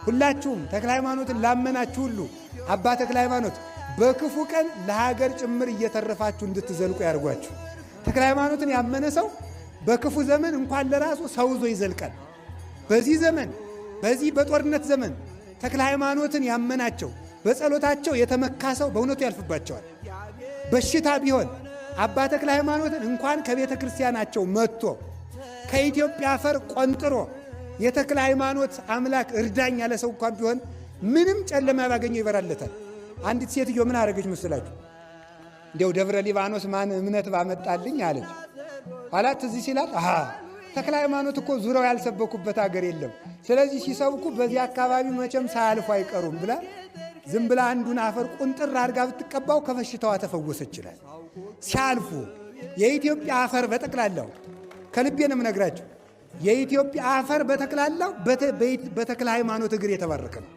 ሁላችሁም ተክለ ሃይማኖትን ላመናችሁ ሁሉ አባ ተክለ ሃይማኖት በክፉ ቀን ለሀገር ጭምር እየተረፋችሁ እንድትዘልቁ ያድርጓችሁ። ተክለ ሃይማኖትን ያመነ ሰው በክፉ ዘመን እንኳን ለራሱ ሰው ይዞ ይዘልቃል። በዚህ ዘመን፣ በዚህ በጦርነት ዘመን ተክለ ሃይማኖትን ያመናቸው፣ በጸሎታቸው የተመካ ሰው በእውነቱ ያልፍባቸዋል። በሽታ ቢሆን አባ ተክለ ሃይማኖትን እንኳን ከቤተ ክርስቲያናቸው መጥቶ ከኢትዮጵያ አፈር ቆንጥሮ የተክለ ሃይማኖት አምላክ እርዳኝ ያለ ሰው እንኳን ቢሆን ምንም ጨለማ ባገኘው ይበራለታል። አንዲት ሴትዮ ምን አደረገች መስላችሁ? እንዲያው ደብረ ሊባኖስ ማን እምነት ባመጣልኝ አለች። ኋላ ትዝ ሲላት አሃ ተክለ ሃይማኖት እኮ ዙረው ያልሰበኩበት አገር የለም። ስለዚህ ሲሰብኩ በዚህ አካባቢ መቼም ሳያልፉ አይቀሩም ብላ ዝም ብላ አንዱን አፈር ቁንጥር አድርጋ ብትቀባው ከበሽታዋ ተፈወሰች ይላል። ሲያልፉ የኢትዮጵያ አፈር በጠቅላላው፣ ከልቤ ነው የምነግራቸው፣ የኢትዮጵያ አፈር በጠቅላላው በተክለ ሃይማኖት እግር የተባረከ ነው።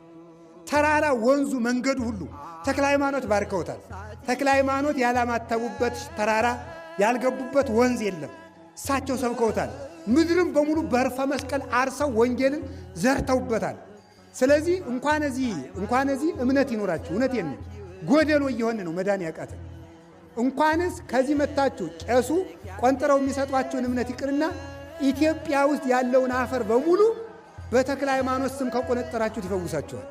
ተራራ፣ ወንዙ፣ መንገዱ ሁሉ ተክለ ሃይማኖት ባርከውታል። ተክለ ሃይማኖት ያላማተቡበት ተራራ፣ ያልገቡበት ወንዝ የለም። እሳቸው ሰብከውታል። ምድርም በሙሉ በእርፈ መስቀል አርሰው ወንጌልን ዘርተውበታል። ስለዚህ እንኳን እዚህ እምነት ይኖራችሁ። እውነቴን ነው። ጎደሎ እየሆን ነው መዳን ያቃተን። እንኳንስ ከዚህ መታችሁ ቄሱ ቆንጥረው የሚሰጧችሁን እምነት ይቅርና ኢትዮጵያ ውስጥ ያለውን አፈር በሙሉ በተክለ ሃይማኖት ስም ከቆነጠራችሁት ይፈውሳችኋል።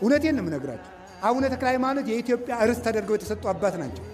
እውነቴን ነው የምነግራችሁ። አቡነ ተክለ ሃይማኖት የኢትዮጵያ ርስት ተደርገው የተሰጡ አባት ናቸው።